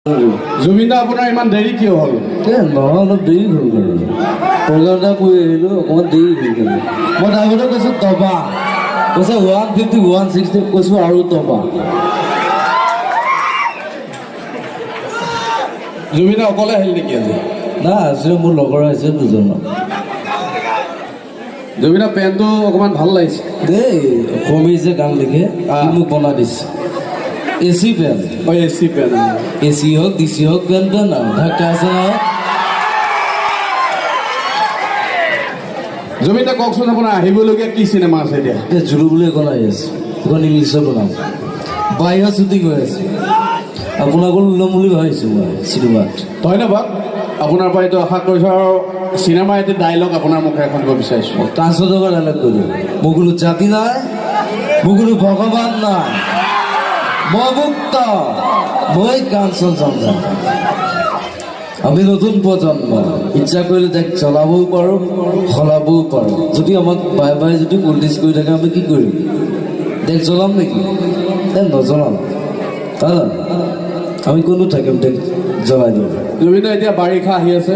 জুবিন দা, আপোনাৰ ইমান দেৰি কিয় হ'ল? এই নহয়, অলপ দেৰি হ'ল বাৰু। প্ৰগ্ৰাম এটা কৰি আহিলোঁ, অকণমান দেৰি হৈ গ'ল। মই ড্ৰাইভাৰটোক কৈছোঁ দবা, কৈছে 150, 160, কৈছোঁ আৰু দবা। জুবিন দা অকলে আহিল নেকি আজি? নাই, আছে, মোৰ লগৰ আহিছে দুজনমান। জুবিন দা, পেণ্টটো অকণমান ভাল লাগিছে। দেই, অসমী যে গান লিখে, সি মোক বনাই দিছে এ চি পেণ্ট। অ, এ চি পেণ্ট। এ চি হওক, ডি চি হওক, পেণ্ট পেণ্ট আৰু ধাক্কা আছে নহয়। জুবিন দা, কওকচোন, আপোনাৰ আহিবলগীয়া কি চিনেমা আছে এতিয়া? এই জুলু বুলি এখন আহি আছে, এখন ইংলিছত বনাম, বাহিৰত শ্বুটিং হৈ আছে। আপোনাকো ল'ম বুলি ভাবিছোঁ মই চিনেমাত। ধন্যবাদ, আপোনাৰ পৰা এইটো আশা কৰিছোঁ আৰু চিনেমাৰ এটি ডাইলগ আপোনাৰ মুখেৰে শুনিব বিচাৰিছোঁ। 500 টকা ডাইলগ কৰিলোঁ। মোৰ কোনো জাতি নাই, মোৰ কোনো ভগৱান নাই, মই মুক্ত, মই কাঞ্চন জংঘা। আমি নতুন প্ৰজন্ম, ইচ্ছা কৰিলে তাইক জ্বলাবও পাৰোঁ, সলাবও পাৰোঁ। যদি আমাক বাৰে বাৰে যদি পলিটিক্স কৰি থাকে, আমি কি কৰিম? দেশ জ্বলাম নেকি? এ নজ্বলাম। কাৰণ আমি কোনো থাকিম দেশ জ্বলাই দিম। জুবিন দা, এতিয়া বাৰিষা আহি আছে।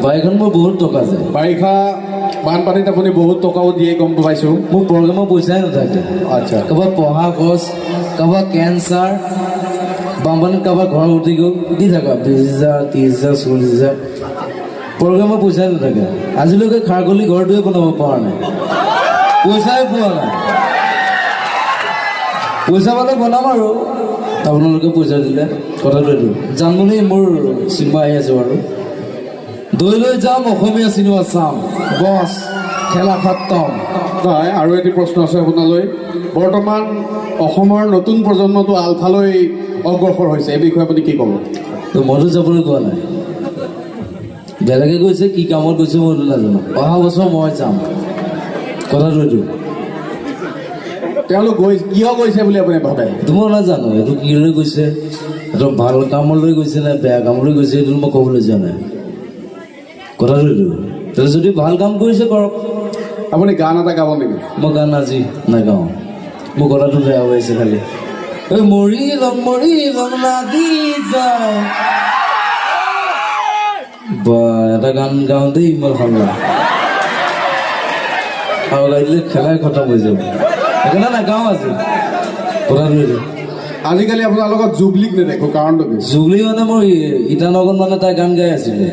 বাৰীখন মোৰ বহুত টকা যায়। বাৰিষা বানপানীত আপুনি বহুত টকাও দিয়ে, গম পাইছোঁ। মোৰ প্ৰগ্ৰেমৰ পইচাই নাথাকে। কাৰোবাৰ পঢ়া খৰচ, কাৰোবাৰ কেঞ্চাৰ, বানপানীত কাৰোবাৰ ঘৰ উঠি গ'ল, দি থাকা 20 হাজাৰ, 30 হাজাৰ, 40 হাজাৰ। প্ৰগ্ৰেমৰ পইচাই নাথাকে। আজিলৈকে খাৰঘুলি ঘৰটোৱে বনাব পৰা নাই, পইচাই পোৱা নাই। পইচা পালে বনাম আৰু, আপোনালোকে পইচা দিলে। কথাটো এইটো। জানমণি মোৰ চিনেমা আহি আছে বাৰু, দৈ লৈ যাম, অসমীয়া চিনেমা চাম, বছ, খেলা খতম। নহয়, আৰু এটি প্ৰশ্ন আছে আপোনালৈ। বৰ্তমান অসমৰ নতুন প্ৰজন্মটো আলফালৈ অগ্ৰসৰ হৈছে, এই বিষয়ে আপুনি কি ক'ব? তো মইতো যাবলৈ কোৱা নাই, বেলেগে গৈছে, কি কামত গৈছে মইতো নাজানো। অহা বছৰ মই যাম, কথাটো এইটো। তেওঁলোক গৈ কিয় গৈছে বুলি আপুনি ভাবে? এইটো মই নাজানো, এইটো কি লৈ গৈছে, এইটো ভাল কামলৈ গৈছে নে বেয়া কামলৈ গৈছে, এইটো মই ক'বলৈ যোৱা নাই। কথাটো এইটো। তো যদি ভাল কাম কৰিছে, কৰক। আপুনি গান এটা গাব নেকি? মই গান আজি নাগাওঁ, মোৰ গলাটো বেয়া হৈ আছে। খালি ঐ মৰি লম, মৰি লম লাগি যাওঁ বা এটা গান গাওঁ দেই, ইমান ভাল লাগে। আৰু গাই দিলে খেলাই খতম হৈ যাব, সেইকাৰণে নাগাওঁ আজি। কথাটো এইটো। আজিকালি আপোনাৰ লগত জুবলিক নেদেখো, কাৰণটো কি? জুবলি মানে মোৰ ইটানগৰত মানে তাই গান গাই আছিলে,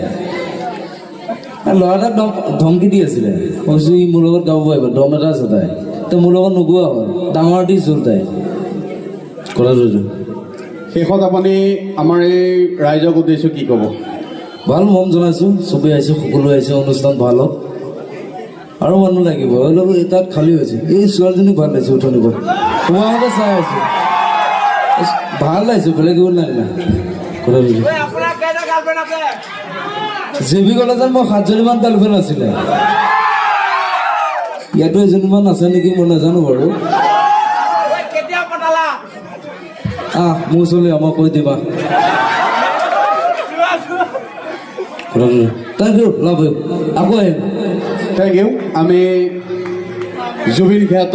ল'ৰা এটাক ধমকি দি আছিলে। মই কৈছোঁ ই মোৰ লগত গাব পাৰিব, দম এটা আছে তাই। তো মোৰ লগত নোগোৱা হ'ল, ডাঙৰ আৰ্টিষ্ট হ'ল তাই। কথাটো এইটো। শেষত আপুনি আমাৰ এই ৰাইজক উদ্দেশ্য কি ক'ব? ভাল মন জনাইছোঁ, চবেই আহিছে, সকলোৱে আহিছে, অনুষ্ঠান ভাল হওক। আৰু মানুহ লাগিব অলপ, এই তাত খালী হৈছে। এই ছোৱালীজনীক ভাল লাগিছে, উঠনিৰ পৰা তোমালোকে চাই আছোঁ, ভাল লাগিছে, বেলেগ একো নাই না। কথাটো এইটো। জে বি কলেজত মোৰ 7জনীমান গাৰ্লফ্ৰেণ্ড আছিলে, ইয়াতো এজনীমান আছে নেকি মই নাজানো বাৰু। আহ, মোৰ ওচৰলৈ আমাক কৈ দিবা। কথাটো। Thank you, love you, আকৌ আহিম। Thank U. আমি জুবিন খ্যাত